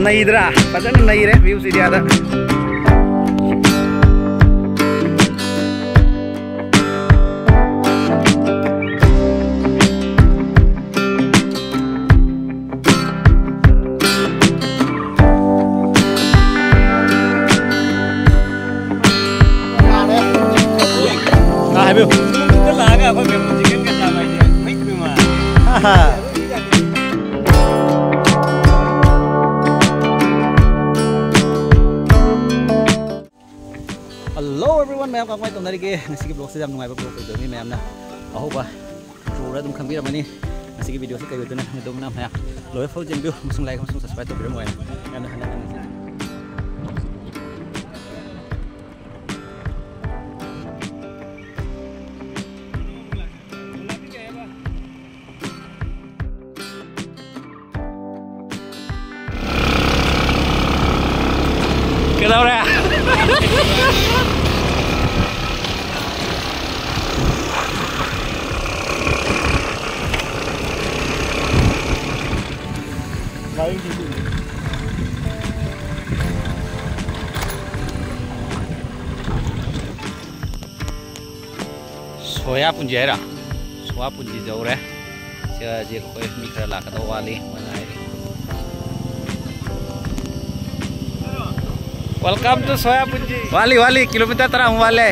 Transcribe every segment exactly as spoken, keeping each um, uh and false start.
ꯅꯩꯗ꯭ꯔꯥ? ꯐꯖꯅ ꯅꯩꯔꯦ ꯚ꯭ꯌꯨꯁꯤꯗꯤ ꯑꯥꯗ꯫ ꯑꯥ, ꯍꯥꯏꯕꯤꯌꯨ꯫ ꯂꯥꯛꯑꯒ ꯑꯩꯈꯣꯏ ꯕꯦꯝꯕꯨ ꯆꯤꯀꯟꯒ ꯆꯥꯕ ꯍꯥꯏꯁꯦ ꯃꯩ ꯀꯨꯏ ꯃꯥꯜꯂꯦ꯫ Hello everyone, ꯃꯌꯥꯝ ꯀꯃꯥꯏꯅ ꯇꯧꯅꯔꯤꯒꯦ? ꯉꯁꯤꯒꯤ vlogꯁꯦ ꯌꯥꯝ ꯅꯨꯡꯉꯥꯏꯕ vlog ꯑꯣꯏꯗꯣꯏꯅꯤ꯫ ꯃꯌꯥꯝꯅ ꯑꯍꯧꯕ introꯗ ꯑꯗꯨꯝ ꯈꯪꯕꯤꯔꯝꯃꯅꯤ꯫ ꯉꯁꯤꯒꯤ videoꯁꯦ ꯀꯩ ꯑꯣꯏꯗꯣꯏꯅꯣ? ꯑꯗꯣꯝꯅ ꯃꯌꯥꯝ ꯂꯣꯏꯐꯥꯎ ꯌꯦꯡꯕꯤꯌꯨ ꯑꯃꯁꯨꯡ like ꯑꯃꯁꯨꯡ subscribe ꯇꯧꯕꯤꯔꯝꯃꯣ ꯍꯥꯏꯅ ꯌꯥꯝꯅ ꯍꯟꯅ ꯍꯟꯅ ꯀꯩꯗꯧꯔꯦ? ꯁꯣꯌꯥ ꯄꯨꯟꯖꯤ ꯍꯥꯏꯔꯣ? ꯁꯣꯌꯥ ꯄꯨꯟꯖꯤ ꯌꯧꯔꯦ꯫ ꯁꯤ ꯍꯧꯖꯤꯛ ꯑꯩꯈꯣꯏ ꯃꯤ ꯈꯔ ꯂꯥꯛꯀꯗꯧ ꯋꯥꯠꯂꯤ, ꯃꯣꯏ ꯉꯥꯏꯔꯤ꯫ Welcome to ꯁꯣꯌꯥ ꯄꯨꯟꯖꯤ꯫ ꯋꯥꯠꯂꯤ, ꯋꯥꯠꯂꯤ, kilometre ꯇꯔꯥꯃꯨꯛ ꯋꯥꯠꯂꯦ꯫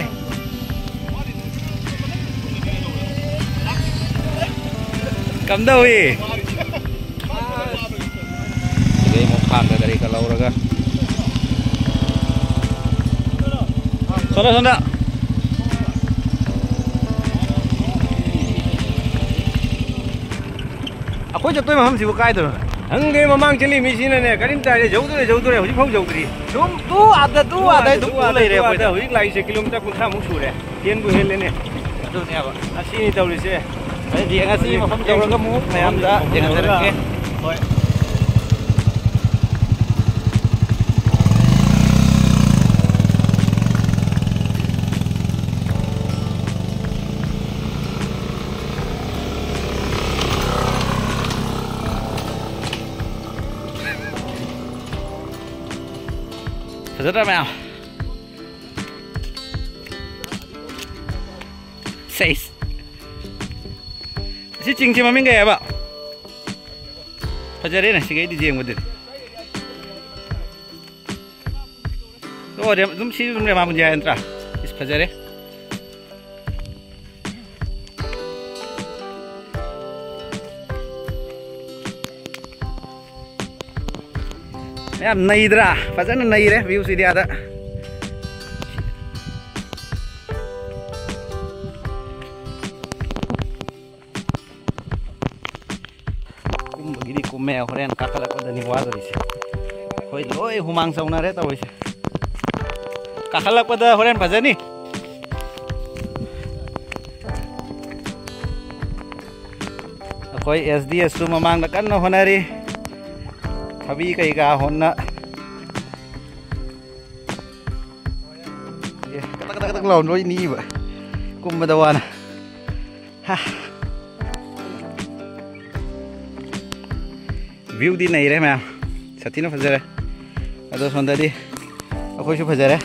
ꯀꯝꯗꯧꯏ? ꯁꯤꯗꯩ ꯑꯃꯨꯛ ꯈꯥꯡꯒ ꯀꯔꯤꯒ ꯂꯧꯔꯒ꯫ ꯁꯣꯝꯗ, ꯁꯣꯝꯗ꯫ ꯑꯩꯈꯣꯏ ꯆꯠꯇꯣꯏ ꯃꯐꯝꯁꯤꯕꯨ ꯀꯥꯏꯗꯅꯣ? ꯈꯪꯗꯦ, ꯃꯃꯥꯡ ꯆꯠꯂꯤ ꯃꯤꯁꯤꯅꯅꯦ, ꯀꯔꯤꯝꯇ ꯍꯥꯏꯔꯦ, ꯌꯧꯗꯣꯔꯦ, ꯌꯧꯗꯣꯔꯦ, ꯍꯧꯖꯤꯛꯐꯥꯎ ꯌꯧꯗ꯭ꯔꯤ꯫ ꯑꯗꯨꯝ ꯇꯨ ꯑꯥꯗ, ꯇꯨ ꯑꯥꯗ ꯑꯗꯨꯝ ꯇꯨ ꯂꯩꯔꯦ ꯑꯗꯨ ꯑꯥꯗ꯫ ꯑꯩꯈꯣꯏꯗ꯫ ꯍꯧꯖꯤꯛ ꯂꯥꯛꯏꯁꯦ kilometre ꯀꯨꯟꯊ꯭ꯔꯥꯃꯨꯛ ꯁꯨꯔꯦ꯫ ꯍꯦꯟꯕꯨ ꯍꯦꯜꯂꯦꯅꯦ꯫ ꯑꯗꯨꯅꯦꯕ꯫ ꯑꯁꯤꯅꯤ ꯇꯧꯔꯤꯁꯦ꯫ ꯑꯗꯨꯗꯤ ꯉꯁꯤ ꯃꯐꯝ ꯌꯧꯔꯒ ꯑꯃꯨꯛ ꯃꯌꯥꯝꯗ ꯌꯦꯡꯍꯟꯖꯔꯛꯀꯦ꯫ ꯍꯣꯏ꯫ ꯅꯠꯇ꯭ꯔꯥ ꯃꯌꯥꯝ? ꯁꯦꯁ꯫ ꯑꯁꯤ ꯆꯤꯡꯁꯤ ꯃꯃꯤꯡ ꯀꯩ ꯍꯥꯏꯕ? ꯐꯖꯔꯦꯅꯦ ꯁꯤꯒꯩꯗꯤ ꯌꯦꯡꯕꯗꯗꯤ꯫ ꯑꯣ, ꯔꯦꯝ-, ꯑꯗꯨꯝ ꯁꯤ ꯑꯗꯨꯝ ꯔꯦꯃꯥ ꯄꯨꯟꯖꯤ ꯍꯥꯏ ꯅꯠꯇ꯭ꯔꯥ? ꯏꯁ, ꯐꯖꯔꯦ꯫ ꯃꯌꯥꯝ ꯅꯩꯗ꯭ꯔꯥ? ꯐꯖꯅ ꯅꯩꯔꯦ view ꯁꯤꯗꯤ ꯑꯥꯗ꯫ ꯀꯨꯝꯕꯒꯤꯗꯤ ꯀꯨꯝꯃꯦ, ꯍꯣꯔꯦꯟ ꯀꯥꯈꯠꯂꯛꯄꯗꯅꯤ ꯋꯥꯗꯣꯔꯤꯁꯦ꯫ ꯑꯩꯈꯣꯏ ꯂꯣꯏ ꯍꯨꯃꯥꯡ ꯁꯧꯅꯔꯦ ꯇꯧꯔꯤꯁꯦ꯫ ꯀꯥꯈꯠꯂꯛꯄꯗ ꯍꯣꯔꯦꯟ ꯐꯖꯅꯤ꯫ ꯑꯩꯈꯣꯏ S D S ꯁꯨ ꯃꯃꯥꯡꯗ ꯀꯟꯅ ꯍꯣꯠꯅꯔꯤ꯫ ꯊꯕꯤ ꯀꯩꯀꯥ ꯍꯣꯟꯅ꯫ ꯑꯦ, ꯀꯇꯛ ꯀꯇꯛ ꯀꯇꯛ ꯂꯥꯎꯅ ꯂꯣꯏ ꯅꯤꯛꯏꯕ꯫ ꯀꯨꯝꯕꯗ ꯋꯥꯅ꯫ ꯍꯥ꯫ View ꯗꯤ ꯅꯩꯔꯦ ꯃꯌꯥꯝ꯫ ꯁꯥꯊꯤꯅ ꯐꯖꯔꯦ꯫ ꯑꯗꯣ ꯁꯣꯝꯗꯗꯤ ꯑꯩꯈꯣꯏꯁꯨ ꯐꯖꯔꯦ꯫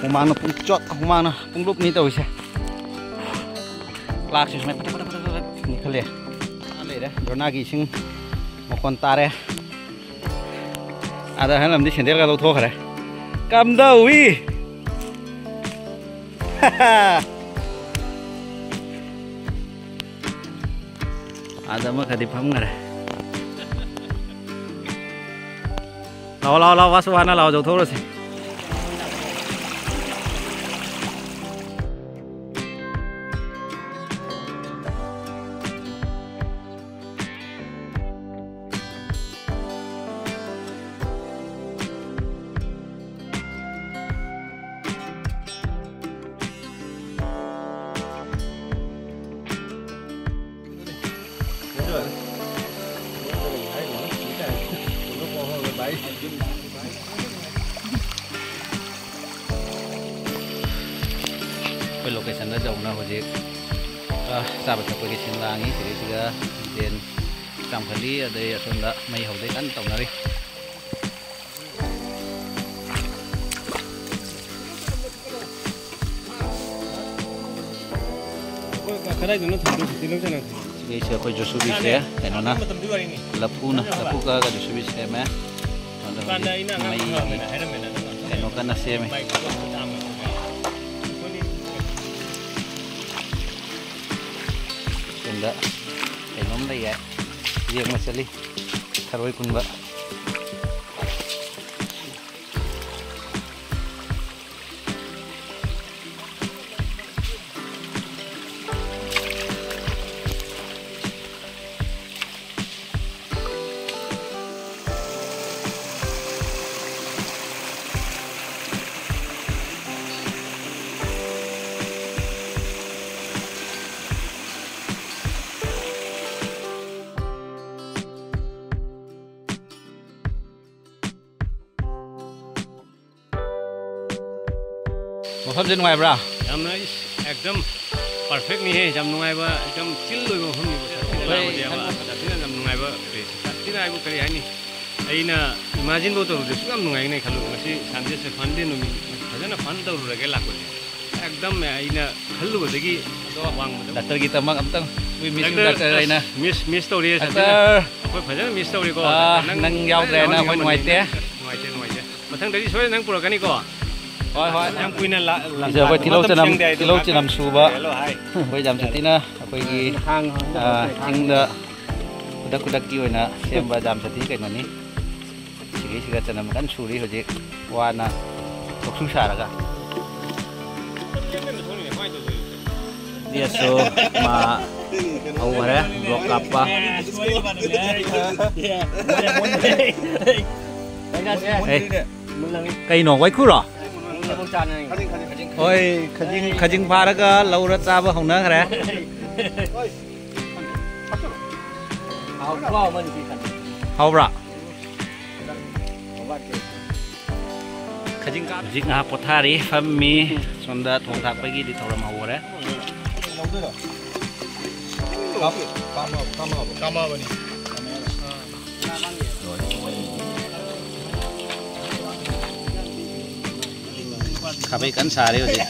ꯍꯨꯃꯥꯡꯅ ꯄꯨꯡꯆꯣꯠ, ꯍꯨꯃꯥꯡꯅ ꯄꯨꯡꯂꯨꯞꯅꯤ ꯇꯧꯔꯤꯁꯦ꯫ ꯀ꯭ꯂꯥꯛꯁꯦ ꯁꯨꯃꯥꯏꯅ ꯄꯇꯛ ꯄꯇꯛ ꯄꯇꯛ ꯄꯇꯛ ꯅꯤꯛꯈꯠꯂꯦ꯫ ꯑꯥ ꯂꯩꯔꯦ꯫ ꯗ꯭ꯔꯣꯅꯥꯒꯤ ꯏꯁꯤꯡ ꯃꯈꯣꯟ ꯇꯥꯔꯦ꯫ ꯑꯥꯗ ꯑꯍꯜ ꯑꯃꯗꯤ ꯁꯦꯟꯗꯜꯒ ꯂꯧꯊꯣꯛꯈ꯭ꯔꯦ꯫ ꯀꯝꯗꯧꯏ? ꯑꯥꯗ ꯑꯃꯈꯗꯤ ꯐꯝꯈꯔꯦ꯫ ꯂꯥꯛꯑꯣ, ꯂꯥꯛꯑꯣ, ꯂꯥꯛꯑꯣ, ꯋꯥꯁꯨ ꯋꯥꯅ ꯂꯥꯛꯑꯣ, ꯆꯧꯊꯣꯛꯎꯔꯁꯤ꯫ ꯑꯩꯈꯣꯏ location ꯗ ꯌꯧꯅ ꯍꯧꯖꯤꯛ, ꯑ, ꯆꯥꯕ ꯊꯛꯄꯒꯤ ꯁꯤꯟ ꯂꯥꯡꯉꯤ꯫ ꯁꯤꯗꯩꯁꯤꯗ ꯌꯦꯟ ꯆꯥꯝꯈꯠꯂꯤ, ꯑꯗꯩ ꯑꯁꯣꯝꯗ ꯃꯩ ꯍꯧꯗꯣꯏ ꯀꯟꯅ ꯇꯧꯅꯔꯤ꯫ ꯀꯗꯥꯏꯗꯅꯣ ꯊꯝꯗꯣꯏꯁꯦ? ꯇꯤꯜꯍꯧ ꯆꯅꯝ꯫ ꯁꯤꯒꯤꯁꯦ ꯑꯩꯈꯣꯏ ꯖꯨꯁꯨꯕꯤ ꯁꯦꯝꯃꯦ꯫ ꯀꯩꯅꯣꯅ ꯃꯇꯝꯗꯨꯒꯤ ꯋꯥꯔꯤꯅꯤ꯫ ꯂꯐꯨꯅ, ꯂꯐꯨ ꯀꯛꯑꯒ ꯖꯨꯁꯨꯕꯤ ꯁꯦꯝꯃꯦ꯫ ꯑꯗꯣ ꯗꯨꯀꯥꯟꯗ ꯍꯧꯖꯤꯛ ꯑꯩꯅ ꯑꯉꯥꯡ ꯃꯩꯒꯤ ꯐꯝꯃꯦꯅ ꯍꯥꯏꯔꯝꯃꯦꯅ ꯑꯗꯨꯝ꯫ ꯀꯩꯅꯣ ꯀꯟꯅ ꯁꯦꯝꯃꯤ꯫ ꯃꯥꯏꯛ ꯄꯣꯠꯇꯣ ꯇꯥꯡꯕ꯫ ꯁꯣꯝꯗ ꯀꯩꯅꯣꯝ ꯂꯩꯌꯦ꯫ ꯌꯦꯡꯕ ꯆꯠꯂꯤ꯫ ꯊꯔꯣꯏ ꯈꯨꯟꯕ꯫ ꯃꯐꯝꯁꯦ ꯅꯨꯡꯉꯥꯏꯕ꯭ꯔꯥ? ꯌꯥꯝꯅ ꯏꯁ, ꯑꯦꯛꯗꯝ ꯄꯔꯐꯦꯛꯅꯤꯍꯦ꯫ ꯌꯥꯝ ꯅꯨꯡꯉꯥꯏꯕ, ꯑꯦꯛꯗꯝ ꯆꯤꯜ ꯑꯣꯏꯕ ꯃꯐꯝꯅꯤꯕ꯫ ꯁꯥꯊꯤꯅ ꯍꯣꯏ, ꯂꯥꯡꯕꯗꯤ ꯌꯥꯕ, ꯌꯥꯝ ꯁꯥꯊꯤꯅ ꯌꯥꯝ ꯅꯨꯡꯉꯥꯏꯕ ꯄ꯭ꯂꯦꯁ꯫ ꯁꯥꯊꯤꯅ ꯍꯥꯏꯕꯨ ꯀꯔꯤ ꯍꯥꯏꯅꯤ? ꯑꯩꯅ ꯏꯃꯥꯖꯤꯟꯐꯧ ꯇꯧꯔꯨꯗ꯭ꯔꯁꯨ ꯌꯥꯝ ꯅꯨꯡꯉꯥꯏꯒꯅꯤ ꯈꯜꯂꯨ꯫ ꯉꯁꯤ ꯁꯟꯗꯦꯁꯦ, ꯐꯟꯗꯦ ꯅꯨꯃꯤꯠ ꯐꯖꯅ ꯐꯟ ꯇꯧꯔꯨꯔꯒꯦ ꯂꯥꯛꯄꯁꯦ꯫ ꯑꯦꯛꯗꯝ ꯑꯩꯅ ꯈꯜꯂꯨꯕꯗꯒꯤ ꯋꯥꯡꯕꯗ꯫ ꯗꯥꯛꯇꯔꯒꯤ ꯗꯃꯛ ꯑꯝꯇꯪ, we miss you, doctor, doctor ꯑꯁ, ꯍꯥꯏꯅ꯫ ꯃꯤꯁ, ꯃꯤꯁ ꯇꯧꯔꯤꯌꯦ, ꯁꯥꯊꯤꯅ꯫ ꯗꯥꯛꯇꯔ! ꯑꯩꯈꯣꯏ ꯐꯖꯅ ꯃꯤꯁ ꯇꯧꯔꯤꯀꯣ꯫ ꯑꯥ, ꯗꯥꯛꯇꯔ, ꯅꯪ ꯅꯪ ꯌꯥꯎꯗ꯭ꯔꯦꯅ ꯅꯪ ꯑꯩꯈꯣꯏ ꯌꯥꯎꯗ꯭ꯔꯦ, ꯅꯨꯡꯉꯥꯏꯇꯦ꯫ ꯅꯨꯡꯉꯥꯏꯇꯦ, ꯅꯨꯡꯉꯥꯏꯇꯦ꯫ ꯃꯊꯪꯗꯗꯤ ꯁꯣꯏꯗꯅ ꯅꯪ ꯄꯨꯔꯛꯀꯅꯤꯀꯣ? ꯍꯣꯏ, ꯍꯣꯏ꯫ ꯌꯥꯝ ꯀꯨꯏꯅ ꯂꯥ-, ꯂꯥ-, ꯁꯤꯁꯦ ꯑꯩꯈꯣꯏ ꯇꯤꯜꯍꯧ ꯃꯇꯝ ꯆꯅꯝ, ꯁꯪꯗꯦ ꯍꯥꯏꯗꯣ ꯇꯤꯜꯍꯧ ꯉꯥꯛꯇꯪ ꯆꯅꯝ ꯁꯨꯕ꯫ ꯍꯦꯜꯂꯣ, ꯍꯥꯏ꯫ ꯑꯩꯈꯣꯏ ꯌꯥꯝ ꯁꯥꯊꯤꯅ ꯑꯩꯈꯣꯏꯒꯤ, ꯈꯥꯡ, ꯈꯥꯡ, ꯑꯥ, ꯈꯥꯡ꯫ ꯆꯤꯡꯗ ꯈꯨꯗꯛ ꯈꯨꯗꯛꯀꯤ ꯑꯣꯏꯅ ꯁꯦꯝꯕ ꯌꯥꯝ ꯁꯥꯊꯤ ꯀꯩꯅꯣꯅꯤ꯫ ꯁꯤꯒꯤꯁꯤꯒ ꯆꯅꯝ ꯀꯟꯅ ꯁꯨꯔꯤ ꯍꯧꯖꯤꯛ꯫ ꯋꯥꯅ ꯊꯣꯛꯁꯨ ꯁꯥꯔꯒ꯫ ꯗꯦꯁꯁꯨ ꯃꯥ ꯍꯧꯈꯔꯦ ꯕ꯭ꯂꯣꯛ ꯀꯥꯞꯄ꯫ ꯑꯦ, ꯀꯩꯅꯣ, ꯋꯥꯏꯈꯨꯔꯣ? ꯍꯣꯏ, ꯈꯖꯤꯡ, ꯈꯖꯤꯡ ꯐꯥꯔꯒ ꯂꯧꯔ ꯆꯥꯕ ꯍꯧꯅꯈ꯭ꯔꯦ꯫ ꯍꯥꯎꯕ꯭ꯔꯥ? ꯈꯖꯤꯡ ꯀꯥꯞ-, ꯍꯧꯖꯤꯛ ꯉꯥꯏꯍꯥꯛ ꯄꯣꯊꯥꯔꯤ, ꯐꯝꯃꯤ꯫ ꯁꯣꯝꯗ ꯊꯣꯡ ꯊꯥꯛꯄꯒꯤꯗꯤ ꯊꯧꯔꯝ ꯍꯧꯈꯔꯦ꯫ ꯀꯥꯞ-, ꯀꯥꯞꯃ-, ꯀꯥꯞꯃ-, ꯀꯥꯞꯃꯛꯑꯕꯅꯤ꯫ ꯈꯥꯕꯩ ꯀꯟꯅ ꯁꯥꯔꯤ ꯍꯧꯖꯤꯛ꯫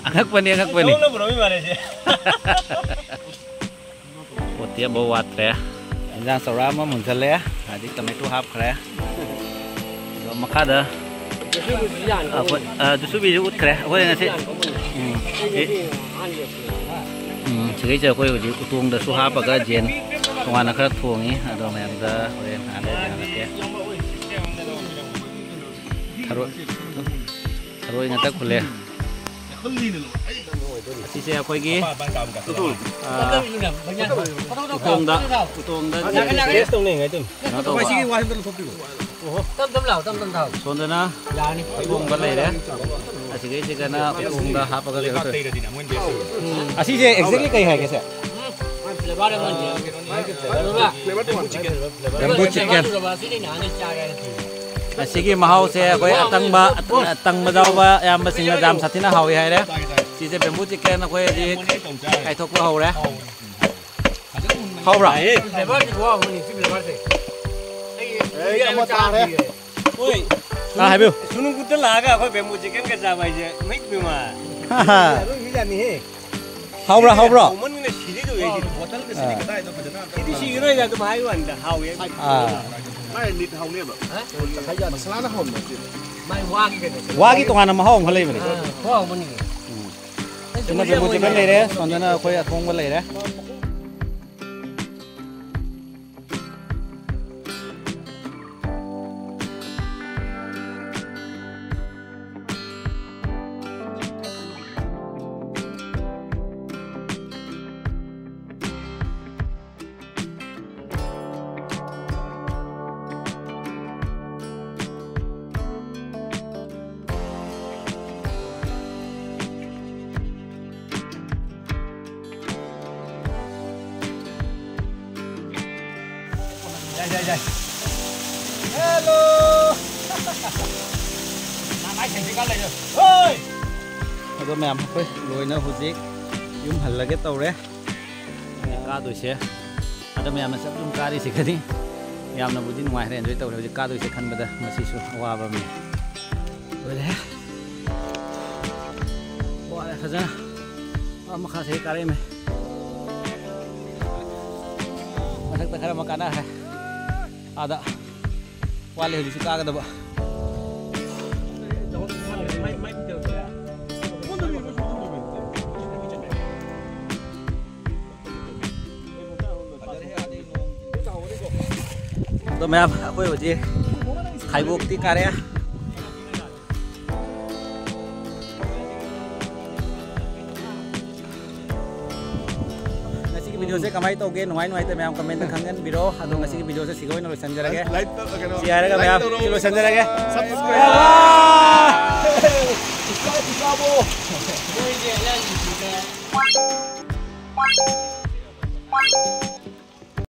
ꯑꯉꯛꯄꯅꯤ, ꯑꯉꯛꯄꯅꯤ꯫ ꯄꯣꯠꯇꯤ ꯑꯃꯐꯥꯎ ꯋꯥꯠꯇ꯭ꯔꯦ꯫ ꯏꯟꯖꯥꯡ ꯆꯧꯔꯥ ꯑꯃ ꯃꯨꯟꯖꯜꯂꯦ, ꯑꯗꯩ ꯇꯣꯃꯦꯇꯣ ꯍꯥꯞꯈ꯭ꯔꯦ꯫ ꯑꯗꯣ ꯃꯈꯥꯗ ꯑꯩꯈꯣꯏ, ꯑ, ꯖꯨꯁꯨꯕꯤꯁꯨ ꯎꯠꯈ꯭ꯔꯦ꯫ ꯑꯩꯈꯣꯏ ꯉꯁꯤ, ꯎꯝ, ꯁꯤ, ꯎꯝ, ꯁꯤꯈꯩꯁꯦ ꯑꯩꯈꯣꯏ ꯍꯧꯖꯤꯛ ꯎꯇꯣꯡꯗꯁꯨ ꯍꯥꯞꯄꯒ ꯖꯦꯟ ꯇꯣꯉꯥꯟꯅ ꯈꯔ ꯊꯣꯡꯉꯤ꯫ ꯑꯗꯣ ꯃꯌꯥꯝꯗ ꯍꯣꯔꯦꯟ ꯍꯥꯟꯅ ꯌꯦꯡꯍꯜꯂꯛꯀꯦ꯫ ꯊꯔꯣꯏ, ꯊꯔꯣꯏ ꯉꯥꯛꯇ ꯈꯨꯜꯂꯦ꯫ ꯑꯁꯤꯁꯦ ꯑꯩꯈꯣꯏꯒꯤ, ꯑ, ꯎꯇꯣꯡꯗ, ꯎꯇꯣꯡꯗ ꯀꯩꯅꯣ ꯇꯧꯕ꯫ ꯁꯣꯝꯗꯅ ꯑꯊꯣꯡꯕ ꯂꯩꯔꯦ꯫ ꯑꯁꯤꯒꯩꯁꯤꯒꯅ ꯎꯇꯣꯡꯗ ꯍꯥꯞꯄꯒ ꯀꯩꯅꯣ ꯇꯧꯋꯦ꯫ ꯑꯁꯤꯁꯦ exactly ꯀꯩ ꯍꯥꯏꯒꯦ ꯁꯦ? Bamboo chicken꯫ ꯑꯁꯤꯒꯤ ꯃꯍꯥꯎꯁꯦ ꯑꯩꯈꯣꯏ ꯑꯇꯪꯕ, ꯑꯇꯪꯕ ꯌꯥꯎꯕ ꯑꯌꯥꯝꯕꯁꯤꯡꯅ ꯌꯥꯝ ꯁꯥꯊꯤꯅ ꯍꯥꯎꯏ ꯍꯥꯏꯔꯦ꯫ ꯁꯤꯁꯦ bamboo chicken ꯑꯩꯈꯣꯏ ꯍꯧꯖꯤꯛ ꯀꯥꯏꯊꯣꯛꯄ ꯍꯧꯔꯦ꯫ ꯍꯥꯎꯕ꯭ꯔꯥ? Flavourꯁꯦ ꯈꯨꯍꯥꯎ ꯑꯃꯅꯤ, ꯁꯤ flavourꯁꯦ꯫ ꯑꯩ ꯑꯩ ꯑꯃ ꯇꯥꯔꯦ꯫ ꯍꯣꯏ꯫ ꯑꯥ, ꯍꯥꯏꯕꯤꯌꯨ꯫ ꯁꯨꯅꯨꯡꯀꯨꯠꯇ ꯂꯥꯛꯑꯒ ꯑꯩꯈꯣꯏ bamboo chickenꯒ ꯆꯥꯕ ꯍꯥꯏꯁꯦ ꯃꯩ ꯄꯤꯃ꯫ ꯑꯔꯣꯏꯕ ꯌꯥꯅꯤꯍꯦ꯫ ꯍꯥꯎꯕ꯭ꯔꯥ, ꯍꯥꯎꯕ꯭ꯔꯣ? ꯍꯥꯎꯃꯟꯒꯤꯅ ꯁꯤꯒꯦ ꯇꯧꯋꯦ ꯑꯩꯗꯤ꯫ ꯑꯥ꯫ ꯁꯤꯗꯤ ꯁꯤꯈꯤꯔꯣꯏꯗ ꯑꯗꯨꯝ ꯍꯥꯏꯕ ꯋꯥꯅꯤꯗ ꯍꯥꯎꯋꯦ꯫ ꯑꯥ꯫ ꯃꯥꯏ ꯅꯤꯠ ꯍꯥꯎꯅꯦꯕ꯫ ꯍꯥ? ꯃꯁꯂꯥꯅ ꯍꯥꯎꯅꯦ꯫ ꯃꯥꯏ ꯋꯥꯒꯤ ꯀꯩꯅꯣ꯫ ꯋꯥꯒꯤ ꯇꯣꯉꯥꯟꯅ ꯃꯍꯥꯎ ꯑꯃ ꯂꯩꯕꯅꯦ꯫ ꯑꯥ, ꯈꯨꯍꯥꯎ ꯑꯃꯅꯤ꯫ ꯎꯝ꯫ ꯑꯩ ꯁꯤꯅ ꯆꯨꯝꯃꯤ bamboo chicken ꯌꯥꯝ ꯂꯩꯔꯦ, ꯁꯣꯝꯗꯅ ꯑꯩꯈꯣꯏ ꯑꯊꯣꯡꯕ ꯂꯩꯔꯦ꯫ ꯌꯥꯏ, ꯌꯥꯏ, ꯌꯥꯏ꯫ Hello! ꯅꯃꯥꯏ ꯁꯦꯡꯗ꯭ꯔꯤꯀꯥꯟ ꯂꯩꯌꯣ꯫ ꯍꯣꯏ! ꯑꯗꯣ ꯃꯌꯥꯝ, ꯑꯩꯈꯣꯏ ꯂꯣꯏꯅ ꯍꯧꯖꯤꯛ ꯌꯨꯝ ꯍꯜꯂꯒꯦ ꯇꯧꯔꯦ꯫ ꯀꯥꯗꯣꯏꯁꯦ꯫ ꯑꯗ ꯃꯌꯥꯝꯅ ꯆꯞ ꯌꯨꯝ ꯀꯥꯔꯤꯁꯤꯒꯗꯤ꯫ ꯌꯥꯝꯅꯕꯨꯗꯤ ꯅꯨꯡꯉꯥꯏꯔꯦ, ꯑꯦꯟꯖꯣꯏ ꯇꯧꯔꯦ꯫ ꯍꯧꯖꯤꯛ ꯀꯥꯗꯣꯏꯁꯦ ꯈꯟꯕꯗ ꯃꯁꯤꯁꯨ ꯑꯋꯥꯕ ꯑꯃꯅꯤ꯫ ꯂꯣꯏꯔꯦ꯫ ꯋꯥꯔꯦ ꯐꯖꯅ꯫ ꯑꯥ ꯃꯈꯥꯁꯦ ꯀꯥꯔꯛꯏꯃꯦ꯫ ꯃꯊꯛꯇ ꯈꯔ ꯑꯃ ꯀꯥꯟꯅꯈ꯭ꯔꯦ꯫ ꯑꯥꯗ ꯋꯥꯠꯂꯤ ꯍꯧꯖꯤꯛꯁꯨ ꯀꯥꯒꯗꯕ꯫ ꯑꯗꯣ ꯃꯌꯥꯝ, ꯑꯩꯈꯣꯏ ꯍꯧꯖꯤꯛ ꯈꯥꯏꯕꯣꯛꯇꯤ ꯀꯥꯔꯦ꯫ ꯉꯁꯤꯒꯤ ꯚꯤꯗꯤꯑꯣꯁꯦ ꯀꯃꯥꯏꯅ ꯇꯧꯒꯦ? ꯅꯨꯡꯉꯥꯏ ꯅꯨꯡꯉꯥꯏꯇ ꯃꯌꯥꯝ ꯀꯃꯦꯟꯇ ꯈꯪꯍꯟꯕꯤꯔꯣ꯫ ꯑꯗꯣ ꯉꯁꯤꯒꯤ ꯚꯤꯗꯤꯑꯣꯁꯦ ꯁꯤꯒ ꯑꯣꯏꯅ ꯂꯣꯏꯁꯤꯟꯖꯔꯒꯦ꯫ ꯂꯥꯏꯛ ꯇꯧ-, ꯀꯩꯅꯣ, ꯁꯤ ꯍꯥꯏꯔꯒ ꯂꯥꯏꯛ ꯃꯌꯥꯝ ꯇꯧꯔꯣ꯫ ꯁꯤ ꯂꯣꯏꯁꯤꯟꯖꯔꯒꯦ꯫ ꯁꯕꯁꯀ꯭ꯔꯥꯏꯕ꯫ ꯁꯕꯁꯀ꯭ꯔꯥꯏꯕ ꯇꯧꯔꯣ꯫